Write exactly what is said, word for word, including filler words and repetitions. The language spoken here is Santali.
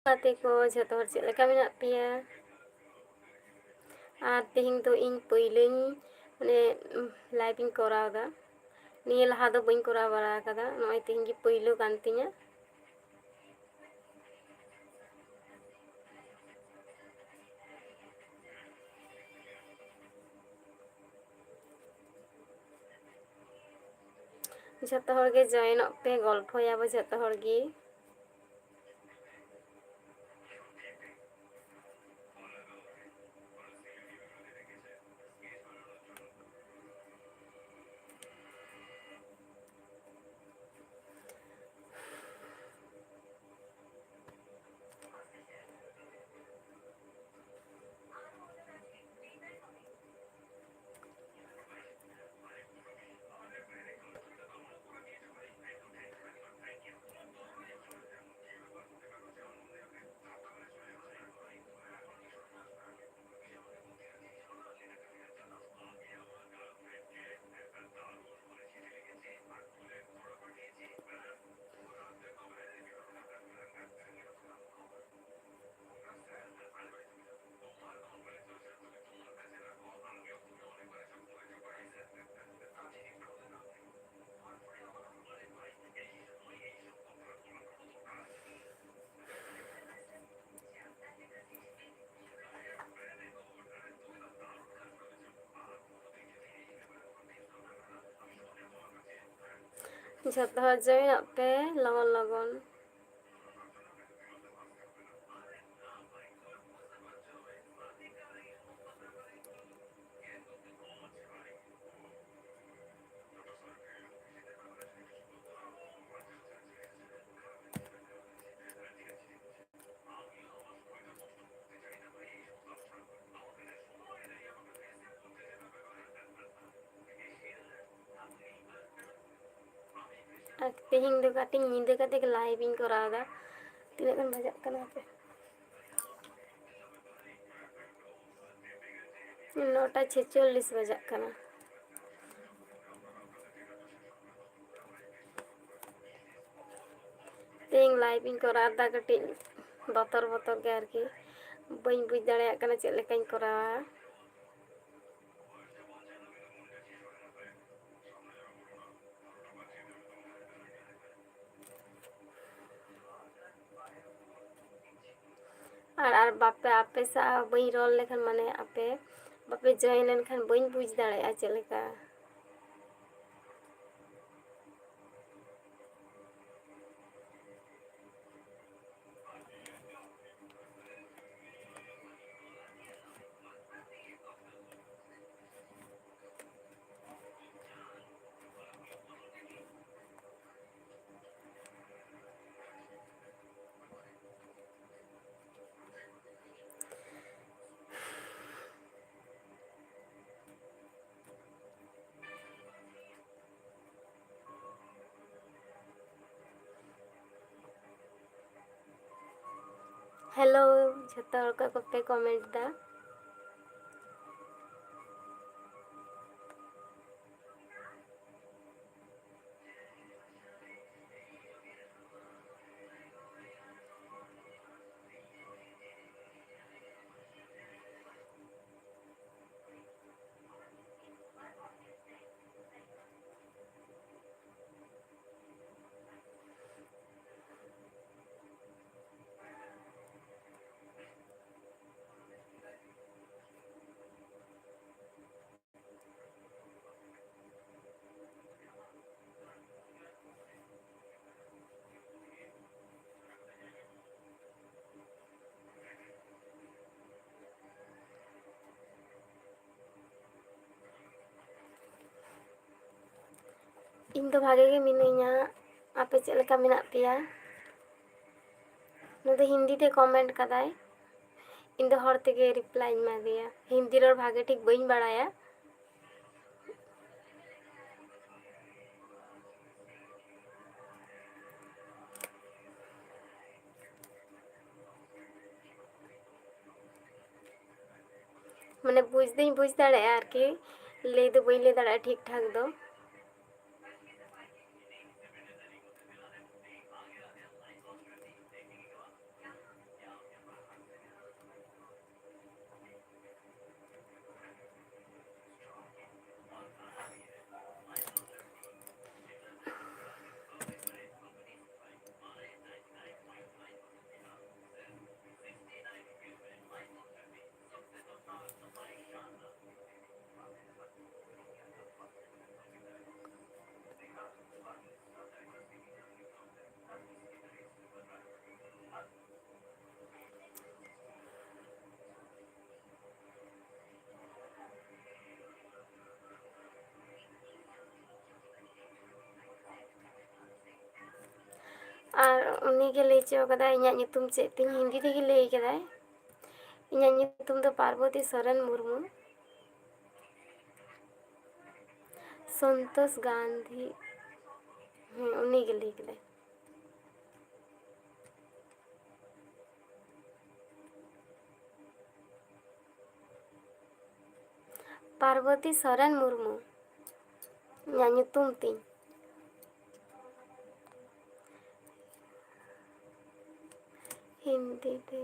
ᱜᱟᱛᱮ ᱠᱚ ᱡᱷᱚᱛᱚ ᱦᱚᱲ ᱪᱮᱫ ᱞᱮᱠᱟ ᱢᱮᱱᱟᱜ ᱯᱮᱭᱟ? ᱟᱨ ᱛᱮᱦᱮᱧ ᱫᱚ ᱤᱧ ᱯᱳᱭᱞᱳᱧ, ᱢᱟᱱᱮ, ᱞᱟᱭᱤᱵᱷ ᱤᱧ ᱠᱚᱨᱟᱣ ᱮᱫᱟ᱾ ᱱᱤᱭᱟᱹ ᱞᱟᱦᱟ ᱫᱚ ᱵᱟᱹᱧ ᱠᱚᱨᱟᱣ ᱵᱟᱲᱟ ᱟᱠᱟᱫᱟ, ᱱᱚᱜᱼᱚᱭ ᱛᱮᱦᱮᱧ ᱜᱮ ᱯᱳᱭᱞᱳ ᱠᱟᱱ ᱛᱤᱧᱟ᱾ ᱡᱷᱚᱛᱚ ᱦᱚᱲ ᱜᱮ ᱡᱚᱭᱮᱱᱚᱜ ᱯᱮ, ᱜᱚᱞᱯᱷᱚᱭᱟᱵᱚ ᱡᱷᱚᱛᱚ ᱦᱚᱲ ᱜᱮ᱾ ᱡᱷᱚᱛᱚ ᱦᱚᱲ ᱡᱚᱭᱮᱱᱚᱜ ᱯᱮ ᱞᱚᱜᱚᱱ ᱞᱚᱜᱚᱱ᱾ ᱟᱨ ᱛᱮᱦᱮᱧ ᱫᱚ ᱠᱟᱹᱴᱤᱡ ᱧᱤᱫᱟᱹ ᱠᱟᱛᱮ ᱜᱮ ᱞᱟᱭᱤᱵᱷ ᱤᱧ ᱠᱚᱨᱟᱣ ᱮᱫᱟ᱾ ᱛᱤᱱᱟᱹᱜ ᱜᱟᱱ ᱵᱟᱡᱟᱜ ᱠᱟᱱᱟ ᱦᱟᱯᱮ? ᱱᱚᱴᱟ ᱪᱷᱮᱪᱚᱞᱞᱤᱥ ᱵᱟᱡᱟᱜ ᱠᱟᱱᱟ᱾ ᱛᱮᱦᱮᱧ ᱞᱟᱭᱤᱵᱷ ᱤᱧ ᱠᱚᱨᱟᱣ ᱮᱫᱟ ᱠᱟᱹᱴᱤᱡ᱾ ᱵᱚᱛᱚᱨ ᱵᱚᱛᱚᱨ ᱜᱮ ᱟᱨᱠᱤ, ᱵᱟᱹᱧ ᱵᱩᱡᱽ ᱫᱟᱲᱮᱭᱟᱜ ᱠᱟᱱᱟ ᱪᱮᱫ ᱞᱮᱠᱟᱧ ᱠᱚᱨᱟᱣᱟ᱾ ᱟᱨ, ᱟᱨ ᱵᱟᱯᱮ, ᱟᱯᱮ ᱥᱟᱶ ᱵᱟᱹᱧ ᱨᱚᱲ ᱞᱮᱠᱷᱟᱱ, ᱢᱟᱱᱮ, ᱟᱯᱮ ᱵᱟᱯᱮ join ᱞᱮᱱᱠᱷᱟᱱ ᱵᱟᱹᱧ ᱵᱩᱡᱽ ᱫᱟᱲᱮᱭᱟᱜᱼᱟ ᱪᱮᱫ ᱞᱮᱠᱟ᱾ Hello, ᱡᱷᱚᱛᱚ ᱦᱚᱲ ᱠᱚ ᱠᱚᱯᱮ comment ᱫᱟ᱾ ᱤᱧ ᱫᱚ ᱵᱷᱟᱜᱮ ᱜᱮ ᱢᱤᱱᱟᱹᱧᱟ᱾ ᱟᱯᱮ ᱪᱮᱫ ᱞᱮᱠᱟ ᱢᱮᱱᱟᱜ ᱯᱮᱭᱟ? ᱱᱩᱭ ᱫᱚ ᱦᱤᱱᱫᱤ ᱛᱮ comment ᱠᱟᱫᱟᱭ᱾ ᱤᱧ ᱫᱚ ᱦᱚᱲ ᱛᱮᱜᱮ reply ᱤᱧ ᱮᱢᱟ ᱫᱮᱭᱟ᱾ ᱦᱤᱱᱫᱤ ᱨᱚᱲ ᱵᱷᱟᱜᱮ ᱴᱷᱤᱠ ᱵᱟᱹᱧ ᱵᱟᱲᱟᱭᱟ᱾ ᱢᱟᱱᱮ, ᱵᱩᱡᱽ ᱫᱚᱧ ᱵᱩᱡᱽ ᱫᱟᱲᱮᱭᱟᱜᱼᱟ ᱟᱨᱠᱤ, ᱞᱟᱹᱭ ᱫᱚ ᱵᱟᱹᱧ ᱞᱟᱹᱭ ᱫᱟᱲᱮᱭᱟᱜᱼᱟ ᱴᱷᱤᱠ ᱴᱷᱟᱠ ᱫᱚ᱾ ᱟᱨ ᱩᱱᱤ ᱜᱮ ᱞᱟᱹᱭ ᱦᱚᱪᱚ ᱠᱟᱫᱟᱭ, "ᱤᱧᱟᱹᱜ ᱧᱩᱛᱩᱢ ᱪᱮᱫ ᱛᱤᱧ?" ᱦᱤᱱᱫᱤ ᱛᱮᱜᱮ ᱞᱟᱹᱭ ᱠᱟᱫᱟᱭ, "ᱤᱧᱟᱹᱜ ᱧᱩᱛᱩᱢ ᱫᱚ ᱯᱟᱨᱵᱚᱛᱤ ᱥᱚᱨᱮᱱ ᱢᱩᱨᱢᱩ, ᱥᱚᱱᱛᱳᱥ ᱜᱟᱱᱫᱷᱤ", ᱦᱮᱸ, ᱩᱱᱤ ᱜᱮ ᱞᱟᱹᱭ ᱠᱮᱫᱟᱭ᱾ ᱯᱟᱨᱵᱚᱛᱤ ᱥᱚᱨᱮᱱ ᱢᱩᱨᱢᱩ ᱤᱧᱟᱹᱜ ᱧᱩᱛᱩᱢ ᱛᱤᱧ᱾ ᱦᱤᱱᱫᱤ ᱛᱮ᱾